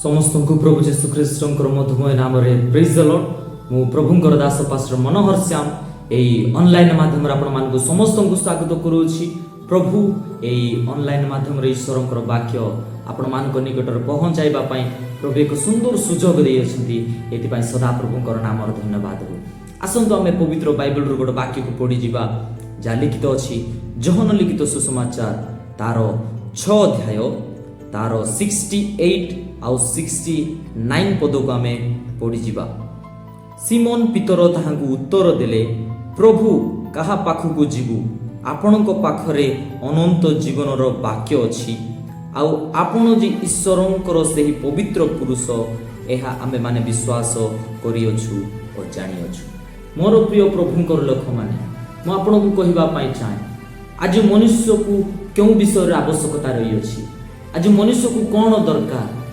ସମସ୍ତଙ୍କୁ ପ୍ରଭୁ ଯୀଶୁ ଖ୍ରୀଷ୍ଟଙ୍କର ମଧୁମୟ ନାମରେ ପ୍ରେଜ୍ ଦ ଲର୍ଡ। ମୁଁ ପ୍ରଭୁଙ୍କର ଦାସ ପାଷ୍ଟର ମନୋହର ଶ୍ୟାମ ଏଇ ଅନଲାଇନ ମାଧ୍ୟମରେ ଆପଣମାନଙ୍କୁ ସମସ୍ତଙ୍କୁ ସ୍ୱାଗତ କରୁଅଛି। ପ୍ରଭୁ ଏଇ ଅନଲାଇନ ମାଧ୍ୟମରେ ଈଶ୍ୱରଙ୍କର ବାକ୍ୟ ଆପଣମାନଙ୍କ ନିକଟରେ ପହଞ୍ଚାଇବା ପାଇଁ ପ୍ରଭୁ ଏକ ସୁନ୍ଦର ସୁଯୋଗ ଦେଇଅଛନ୍ତି। ଏଥିପାଇଁ ସଦାପ୍ରଭୁଙ୍କର ନାମର ଧନ୍ୟବାଦ ହଉ। ଆସନ୍ତୁ, ଆମେ ପବିତ୍ର ବାଇବଲରୁ ଗୋଟେ ବାକ୍ୟକୁ ପଢ଼ିଯିବା, ଯାହା ଲିଖିତ ଅଛି ଯୋହନ ଲିଖିତ ସୁସମାଚାର ତାର 6 ଅଧ୍ୟାୟ, ତାର 68 ଆଉ 69 ପଦକୁ ଆମେ ପଢ଼ିଯିବା। ସିମନ ପିତର ତାହାଙ୍କୁ ଉତ୍ତର ଦେଲେ, "ପ୍ରଭୁ, କାହା ପାଖକୁ ଯିବୁ? ଆପଣଙ୍କ ପାଖରେ ଅନନ୍ତ ଜୀବନର ବାକ୍ୟ ଅଛି। ଆଉ ଆପଣ ଯେ ଈଶ୍ୱରଙ୍କର ସେହି ପବିତ୍ର ପୁରୁଷ, ଏହା ଆମେମାନେ ବିଶ୍ୱାସ କରିଅଛୁ ଓ ଜାଣିଅଛୁ।" ମୋର ପ୍ରିୟ ପ୍ରଭୁଙ୍କର ଲୋକମାନେ, ମୁଁ ଆପଣଙ୍କୁ କହିବା ପାଇଁ ଚାହେଁ, ଆଜି ମନୁଷ୍ୟକୁ କେଉଁ ବିଷୟରେ ଆବଶ୍ୟକତା ରହିଅଛି? ଆଜି ମନୁଷ୍ୟକୁ କ'ଣ ଦରକାର?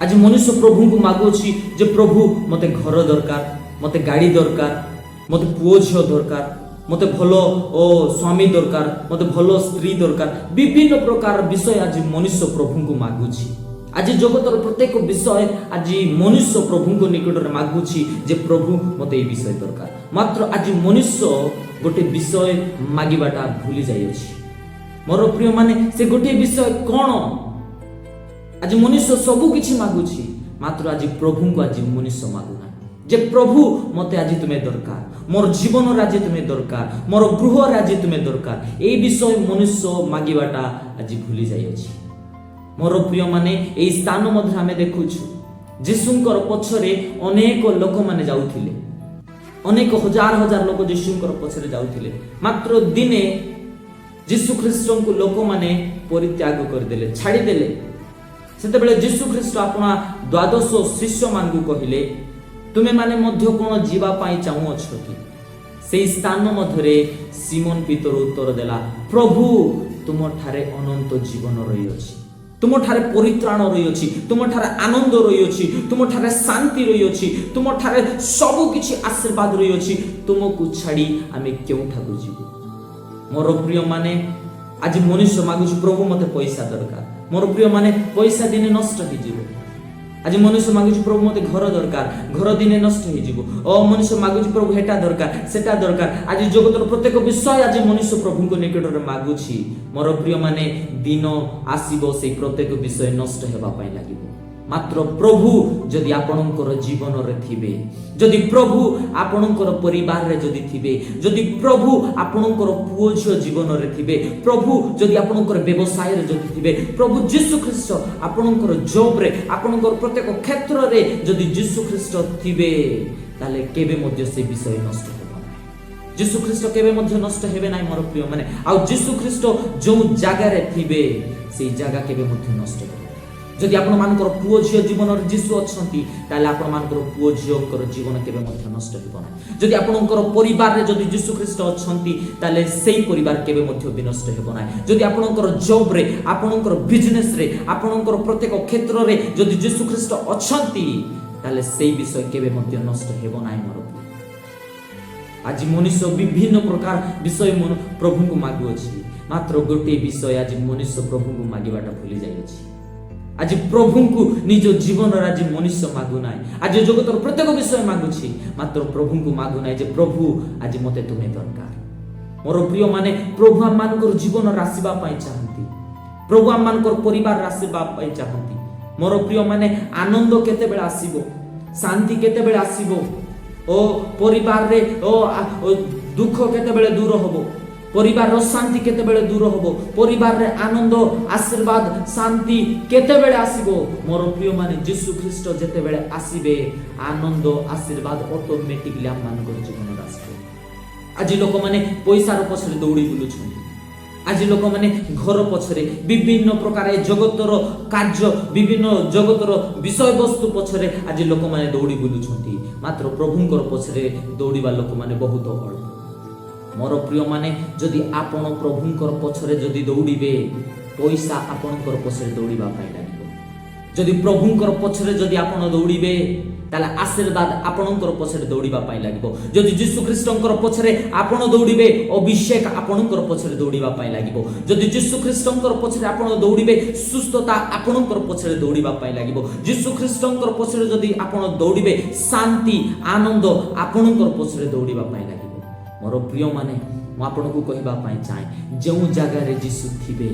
ଆଜି ମନୁଷ୍ୟ ପ୍ରଭୁଙ୍କୁ ମାଗୁଅଛି ଯେ ପ୍ରଭୁ, ମୋତେ ଘର ଦରକାର, ମୋତେ ଗାଡ଼ି ଦରକାର, ମୋତେ ପୁଅ ଝିଅ ଦରକାର, ମୋତେ ଭଲ ଓ ସ୍ୱାମୀ ଦରକାର, ମୋତେ ଭଲ ସ୍ତ୍ରୀ ଦରକାର। ବିଭିନ୍ନ ପ୍ରକାର ବିଷୟ ଆଜି ମନୁଷ୍ୟ ପ୍ରଭୁଙ୍କୁ ମାଗୁଛି। ଆଜି ଜଗତର ପ୍ରତ୍ୟେକ ବିଷୟ ଆଜି ମନୁଷ୍ୟ ପ୍ରଭୁଙ୍କ ନିକଟରେ ମାଗୁଛି ଯେ ପ୍ରଭୁ, ମୋତେ ଏଇ ବିଷୟ ଦରକାର। ମାତ୍ର ଆଜି ମନୁଷ୍ୟ ଗୋଟେ ବିଷୟ ମାଗିବାଟା ଭୁଲି ଯାଇଅଛି। ମୋର ପ୍ରିୟମାନେ, ସେ ଗୋଟିଏ ବିଷୟ କ'ଣ? ଆଜି ମନୁଷ୍ୟ ସବୁ କିଛି ମାଗୁଛି, ମାତ୍ର ଆଜି ପ୍ରଭୁଙ୍କୁ ଆଜି ମନୁଷ୍ୟ ମାଗୁନାହିଁ ଯେ ପ୍ରଭୁ, ମୋତେ ଆଜି ତୁମେ ଦରକାର, ମୋର ଜୀବନରେ ଆଜି ତୁମେ ଦରକାର, ମୋର ଗୃହରେ ଆଜି ତୁମେ ଦରକାର। ଏଇ ବିଷୟ ମନୁଷ୍ୟ ମାଗିବାଟା ଆଜି ଭୁଲି ଯାଇଅଛି। ମୋର ପ୍ରିୟମାନେ, ଏଇ ସ୍ଥାନ ମଧ୍ୟ ଆମେ ଦେଖୁଛୁ, ଯୀଶୁଙ୍କର ପଛରେ ଅନେକ ଲୋକମାନେ ଯାଉଥିଲେ। ଅନେକ ହଜାର ହଜାର ଲୋକ ଯୀଶୁଙ୍କର ପଛରେ ଯାଉଥିଲେ। ମାତ୍ର ଦିନେ ଯୀଶୁ ଖ୍ରୀଷ୍ଟଙ୍କୁ ଲୋକମାନେ ପରିତ୍ୟାଗ କରିଦେଲେ, ଛାଡ଼ିଦେଲେ। ସେତେବେଳେ ଯୀଶୁ ଖ୍ରୀଷ୍ଟ ଆପଣା ଦ୍ୱାଦଶ ଶିଷ୍ୟମାନଙ୍କୁ କହିଲେ, "ତୁମେମାନେ ମଧ୍ୟ କ'ଣ ଯିବା ପାଇଁ ଚାହୁଁଅଛ କି?" ସେଇ ସ୍ଥାନ ମଧ୍ୟରେ ସିମନ ପିତର ଉତ୍ତର ଦେଲା, "ପ୍ରଭୁ, ତୁମଠାରେ ଅନନ୍ତ ଜୀବନ ରହିଅଛି, ତୁମଠାରେ ପରିତ୍ରାଣ ରହିଅଛି, ତୁମଠାରେ ଆନନ୍ଦ ରହିଅଛି, ତୁମଠାରେ ଶାନ୍ତି ରହିଅଛି, ତୁମଠାରେ ସବୁ କିଛି ଆଶୀର୍ବାଦ ରହିଅଛି। ତୁମକୁ ଛାଡ଼ି ଆମେ କେଉଁଠାକୁ ଯିବୁ?" ମୋର ପ୍ରିୟମାନେ, ଆଜି ମନୁଷ୍ୟ ମାଗୁଛି, ପ୍ରଭୁ, ମୋତେ ପଇସା ଦରକାର। ମୋର ପ୍ରିୟମାନେ, ପଇସା ଦିନେ ନଷ୍ଟ ହେଇଯିବ। ଆଜି ମନୁଷ୍ୟ ମାଗୁଛି, ପ୍ରଭୁ, ମୋତେ ଘର ଦରକାର। ଘର ଦିନେ ନଷ୍ଟ ହେଇଯିବ। ଓ ମନୁଷ୍ୟ ମାଗୁଛି, ପ୍ରଭୁ, ହେଟା ଦରକାର, ସେଟା ଦରକାର। ଆଜି ଜଗତର ପ୍ରତ୍ୟେକ ବିଷୟ ଆଜି ମନୁଷ୍ୟ ପ୍ରଭୁଙ୍କ ନିକଟରେ ମାଗୁଛି। ମୋର ପ୍ରିୟମାନେ, ଦିନ ଆସିବ, ସେଇ ପ୍ରତ୍ୟେକ ବିଷୟ ନଷ୍ଟ ହେବା ପାଇଁ ଲାଗିବ। ମାତ୍ର ପ୍ରଭୁ ଯଦି ଆପଣଙ୍କର ଜୀବନରେ ଥିବେ, ଯଦି ପ୍ରଭୁ ଆପଣଙ୍କର ପରିବାରରେ ଯଦି ଥିବେ, ଯଦି ପ୍ରଭୁ ଆପଣଙ୍କର ପୁଅ ଝିଅ ଜୀବନରେ ଥିବେ, ପ୍ରଭୁ ଯଦି ଆପଣଙ୍କର ବ୍ୟବସାୟରେ ଯଦି ଥିବେ, ପ୍ରଭୁ ଯୀଶୁ ଖ୍ରୀଷ୍ଟ ଆପଣଙ୍କର ଜବ୍ରେ, ଆପଣଙ୍କର ପ୍ରତ୍ୟେକ କ୍ଷେତ୍ରରେ ଯଦି ଯୀଶୁ ଖ୍ରୀଷ୍ଟ ଥିବେ, ତାହେଲେ କେବେ ମଧ୍ୟ ସେ ବିଷୟ ନଷ୍ଟ ହେବ ନାହିଁ। ଯୀଶୁ ଖ୍ରୀଷ୍ଟ କେବେ ମଧ୍ୟ ନଷ୍ଟ ହେବେ ନାହିଁ ମୋର ପ୍ରିୟମାନେ। ଆଉ ଯୀଶୁ ଖ୍ରୀଷ୍ଟ ଯେଉଁ ଜାଗାରେ ଥିବେ, ସେଇ ଜାଗା କେବେ ମଧ୍ୟ ନଷ୍ଟ ହେବ ନାହିଁ। ଯଦି ଆପଣମାନଙ୍କର ପୁଅ ଝିଅ ଜୀବନରେ ଯୀଶୁ ଅଛନ୍ତି, ତାହେଲେ ଆପଣମାନଙ୍କର ପୁଅ ଝିଅଙ୍କର ଜୀବନ କେବେ ମଧ୍ୟ ନଷ୍ଟ ହେବ ନାହିଁ। ଯଦି ଆପଣଙ୍କର ପରିବାରରେ ଯଦି ଯୀଶୁ ଖ୍ରୀଷ୍ଟ ଅଛନ୍ତି, ତାହେଲେ ସେଇ ପରିବାର କେବେ ମଧ୍ୟ ବିନଷ୍ଟ ହେବ ନାହିଁ। ଯଦି ଆପଣଙ୍କର ଜବ୍ରେ, ଆପଣଙ୍କର ବିଜନେସରେ, ଆପଣଙ୍କର ପ୍ରତ୍ୟେକ କ୍ଷେତ୍ରରେ ଯଦି ଯୀଶୁ ଖ୍ରୀଷ୍ଟ ଅଛନ୍ତି, ତାହେଲେ ସେଇ ବିଷୟ କେବେ ମଧ୍ୟ ନଷ୍ଟ ହେବ ନାହିଁ ମୋର ପ୍ରିୟ। ଆଜି ମନୁଷ୍ୟ ବିଭିନ୍ନ ପ୍ରକାର ବିଷୟ ପ୍ରଭୁଙ୍କୁ ମାଗୁଅଛି। ମାତ୍ର ଗୋଟିଏ ବିଷୟ ଆଜି ମନୁଷ୍ୟ ପ୍ରଭୁଙ୍କୁ ମାଗିବାଟା ଭୁଲି ଯାଇଅଛି। ଆଜି ପ୍ରଭୁଙ୍କୁ ନିଜ ଜୀବନରେ ଆଜି ମନୁଷ୍ୟ ମାଗୁନାହିଁ। ଆଜି ଜଗତର ପ୍ରତ୍ୟେକ ବିଷୟ ମାଗୁଛି, ମାତ୍ର ପ୍ରଭୁଙ୍କୁ ମାଗୁନାହିଁ ଯେ ପ୍ରଭୁ, ଆଜି ମୋତେ ତୁମେ ଦରକାର। ମୋର ପ୍ରିୟମାନେ, ପ୍ରଭୁ ଆମମାନଙ୍କର ଜୀବନରେ ଆସିବା ପାଇଁ ଚାହାନ୍ତି। ପ୍ରଭୁ ଆମମାନଙ୍କର ପରିବାରରେ ଆସିବା ପାଇଁ ଚାହାନ୍ତି। ମୋର ପ୍ରିୟମାନେ, ଆନନ୍ଦ କେତେବେଳେ ଆସିବ? ଶାନ୍ତି କେତେବେଳେ ଆସିବ? ଓ ପରିବାରରେ ଓ ଦୁଃଖ କେତେବେଳେ ଦୂର ହବ? ପରିବାରର ଶାନ୍ତି କେତେବେଳେ ଦୂର ହବ? ପରିବାରରେ ଆନନ୍ଦ, ଆଶୀର୍ବାଦ, ଶାନ୍ତି କେତେବେଳେ ଆସିବ? ମୋର ପ୍ରିୟମାନେ, ଯୀଶୁ ଖ୍ରୀଷ୍ଟ ଯେତେବେଳେ ଆସିବେ, ଆନନ୍ଦ, ଆଶୀର୍ବାଦ ଅଟୋମେଟିକଲି ଆମମାନଙ୍କର ଜୀବନରେ ଆସିବ। ଆଜି ଲୋକମାନେ ପଇସାର ପଛରେ ଦୌଡ଼ି ବୁଲୁଛନ୍ତି। ଆଜି ଲୋକମାନେ ଘର ପଛରେ, ବିଭିନ୍ନ ପ୍ରକାର ଏ ଜଗତର କାର୍ଯ୍ୟ, ବିଭିନ୍ନ ଜଗତର ବିଷୟବସ୍ତୁ ପଛରେ ଆଜି ଲୋକମାନେ ଦୌଡ଼ି ବୁଲୁଛନ୍ତି। ମାତ୍ର ପ୍ରଭୁଙ୍କର ପଛରେ ଦୌଡ଼ିବା ଲୋକମାନେ ବହୁତ ଅଳ୍ପ। ମୋର ପ୍ରିୟମାନେ, ଯଦି ଆପଣ ପ୍ରଭୁଙ୍କର ପଛରେ ଯଦି ଦୌଡ଼ିବେ, ପଇସା ଆପଣଙ୍କର ପଛରେ ଦୌଡ଼ିବା ପାଇଁ ଲାଗିବ। ଯଦି ପ୍ରଭୁଙ୍କର ପଛରେ ଯଦି ଆପଣ ଦୌଡ଼ିବେ, ତାହେଲେ ଆଶୀର୍ବାଦ ଆପଣଙ୍କର ପଛରେ ଦୌଡ଼ିବା ପାଇଁ ଲାଗିବ। ଯଦି ଯୀଶୁ ଖ୍ରୀଷ୍ଟଙ୍କର ପଛରେ ଆପଣ ଦୌଡ଼ିବେ, ଅଭିଷେକ ଆପଣଙ୍କର ପଛରେ ଦୌଡ଼ିବା ପାଇଁ ଲାଗିବ। ଯଦି ଯୀଶୁ ଖ୍ରୀଷ୍ଟଙ୍କର ପଛରେ ଆପଣ ଦୌଡ଼ିବେ, ସୁସ୍ଥତା ଆପଣଙ୍କର ପଛରେ ଦୌଡ଼ିବା ପାଇଁ ଲାଗିବ। ଯୀଶୁ ଖ୍ରୀଷ୍ଟଙ୍କର ପଛରେ ଯଦି ଆପଣ ଦୌଡ଼ିବେ, ଶାନ୍ତି, ଆନନ୍ଦ ଆପଣଙ୍କର ପଛରେ ଦୌଡ଼ିବା ପାଇଁ ଲାଗିବ। ମୋର ପ୍ରିୟମାନେ, ମୁଁ ଆପଣଙ୍କୁ କହିବା ପାଇଁ ଚାହେଁ, ଯେଉଁ ଜାଗାରେ ଯୀଶୁ ଥିବେ,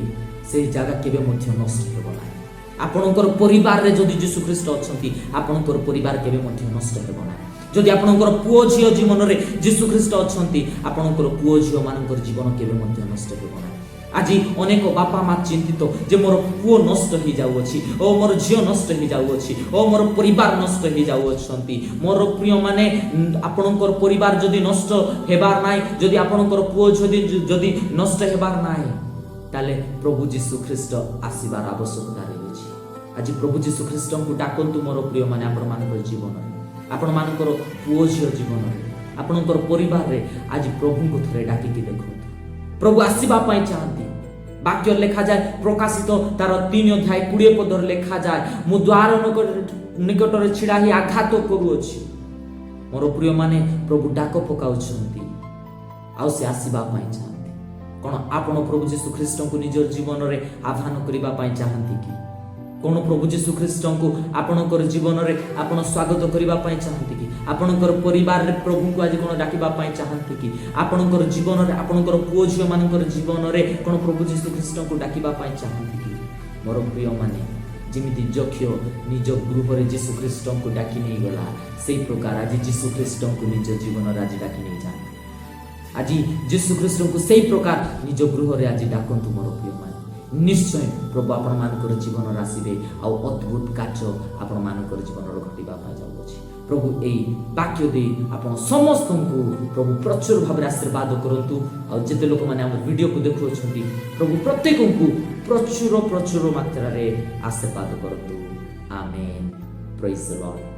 ସେଇ ଜାଗା କେବେ ମଧ୍ୟ ନଷ୍ଟ ହେବ ନାହିଁ। ଆପଣଙ୍କର ପରିବାରରେ ଯଦି ଯୀଶୁ ଖ୍ରୀଷ୍ଟ ଅଛନ୍ତି, ଆପଣଙ୍କର ପରିବାର କେବେ ମଧ୍ୟ ନଷ୍ଟ ହେବ ନାହିଁ। ଯଦି ଆପଣଙ୍କର ପୁଅ ଝିଅ ଜୀବନରେ ଯୀଶୁ ଖ୍ରୀଷ୍ଟ ଅଛନ୍ତି, ଆପଣଙ୍କର ପୁଅ ଝିଅମାନଙ୍କର ଜୀବନ କେବେ ମଧ୍ୟ ନଷ୍ଟ ହେବ ନାହିଁ। ଆଜି ଅନେକ ବାପା ମା ଚିନ୍ତିତ ଯେ ମୋର ପୁଅ ନଷ୍ଟ ହେଇଯାଉଅଛି ଓ ମୋର ଝିଅ ନଷ୍ଟ ହେଇଯାଉଅଛି ଓ ମୋର ପରିବାର ନଷ୍ଟ ହେଇଯାଉଅଛନ୍ତି। ମୋର ପ୍ରିୟମାନେ, ଆପଣଙ୍କର ପରିବାର ଯଦି ନଷ୍ଟ ହେବାର ନାହିଁ, ଯଦି ଆପଣଙ୍କର ପୁଅ ଝିଅ ଯଦି ନଷ୍ଟ ହେବାର ନାହିଁ, ତାହେଲେ ପ୍ରଭୁ ଯୀଶୁ ଖ୍ରୀଷ୍ଟ ଆସିବାର ଆବଶ୍ୟକତା ରହିଅଛି। ଆଜି ପ୍ରଭୁ ଯୀଶୁ ଖ୍ରୀଷ୍ଟଙ୍କୁ ଡାକନ୍ତୁ ମୋର ପ୍ରିୟମାନେ। ଆପଣମାନଙ୍କର ଜୀବନରେ, ଆପଣମାନଙ୍କର ପୁଅ ଝିଅ ଜୀବନରେ, ଆପଣଙ୍କର ପରିବାରରେ ଆଜି ପ୍ରଭୁଙ୍କୁ ଥରେ ଡାକିକି ଦେଖନ୍ତୁ। ପ୍ରଭୁ ଆସିବା ପାଇଁ ଚାହାନ୍ତି। ବାକ୍ୟ ଲେଖାଯାଏ, ପ୍ରକାଶିତ ତାର 3 ଅଧ୍ୟାୟ 20 ପଦରେ ଲେଖାଯାଏ, "ମୁଁ ଦ୍ୱାର ନିକଟରେ ଛିଡ଼ା ହେଇ ଆଘାତ କରୁଅଛି।" ମୋର ପ୍ରିୟମାନେ, ପ୍ରଭୁ ଡାକ ପକାଉଛନ୍ତି ଆଉ ସେ ଆସିବା ପାଇଁ ଚାହାନ୍ତି। କ'ଣ ଆପଣ ପ୍ରଭୁ ଯୀଶୁ ଖ୍ରୀଷ୍ଟଙ୍କୁ ନିଜ ଜୀବନରେ ଆହ୍ୱାନ କରିବା ପାଇଁ ଚାହାନ୍ତି କି? କ'ଣ ପ୍ରଭୁ ଯୀଶୁ ଖ୍ରୀଷ୍ଟଙ୍କୁ ଆପଣଙ୍କର ଜୀବନରେ ଆପଣ ସ୍ୱାଗତ କରିବା ପାଇଁ ଚାହାନ୍ତି କି? ଆପଣଙ୍କର ପରିବାରରେ ପ୍ରଭୁଙ୍କୁ ଆଜି କ'ଣ ଡାକିବା ପାଇଁ ଚାହାନ୍ତି କି? ଆପଣଙ୍କର ଜୀବନରେ, ଆପଣଙ୍କର ପୁଅ ଝିଅମାନଙ୍କର ଜୀବନରେ କ'ଣ ପ୍ରଭୁ ଯୀଶୁ ଖ୍ରୀଷ୍ଟଙ୍କୁ ଡାକିବା ପାଇଁ ଚାହାନ୍ତି କି? ମୋର ପ୍ରିୟମାନେ, ଯେମିତି ଯକ୍ଷ ନିଜ ଗୃହରେ ଯୀଶୁ ଖ୍ରୀଷ୍ଟଙ୍କୁ ଡାକି ନେଇଗଲା, ସେଇ ପ୍ରକାର ଆଜି ଯୀଶୁ ଖ୍ରୀଷ୍ଟଙ୍କୁ ନିଜ ଜୀବନରେ ଆଜି ଡାକି ନେଇଯାଆନ୍ତି। ଆଜି ଯୀଶୁ ଖ୍ରୀଷ୍ଟଙ୍କୁ ସେଇ ପ୍ରକାର ନିଜ ଗୃହରେ ଆଜି ଡାକନ୍ତୁ ମୋର ପ୍ରିୟମାନେ। ନିଶ୍ଚୟ ପ୍ରଭୁ ଆପଣମାନଙ୍କର ଜୀବନରେ ଆସିବେ ଆଉ ଅଦ୍ଭୁତ କାର୍ଯ୍ୟ ଆପଣମାନଙ୍କର ଜୀବନରେ ଘଟିବା ପାଇଁ ଯାଉଅଛି। ପ୍ରଭୁ ଏଇ ବାକ୍ୟ ଦେଇ ଆପଣ ସମସ୍ତଙ୍କୁ ପ୍ରଭୁ ପ୍ରଚୁର ଭାବରେ ଆଶୀର୍ବାଦ କରନ୍ତୁ। ଆଉ ଯେତେ ଲୋକମାନେ ଆମ ଭିଡ଼ିଓକୁ ଦେଖୁଅଛନ୍ତି, ପ୍ରଭୁ ପ୍ରତ୍ୟେକଙ୍କୁ ପ୍ରଚୁର ପ୍ରଚୁର ମାତ୍ରାରେ ଆଶୀର୍ବାଦ କରନ୍ତୁ। ଆମେନ୍। Praise Lord.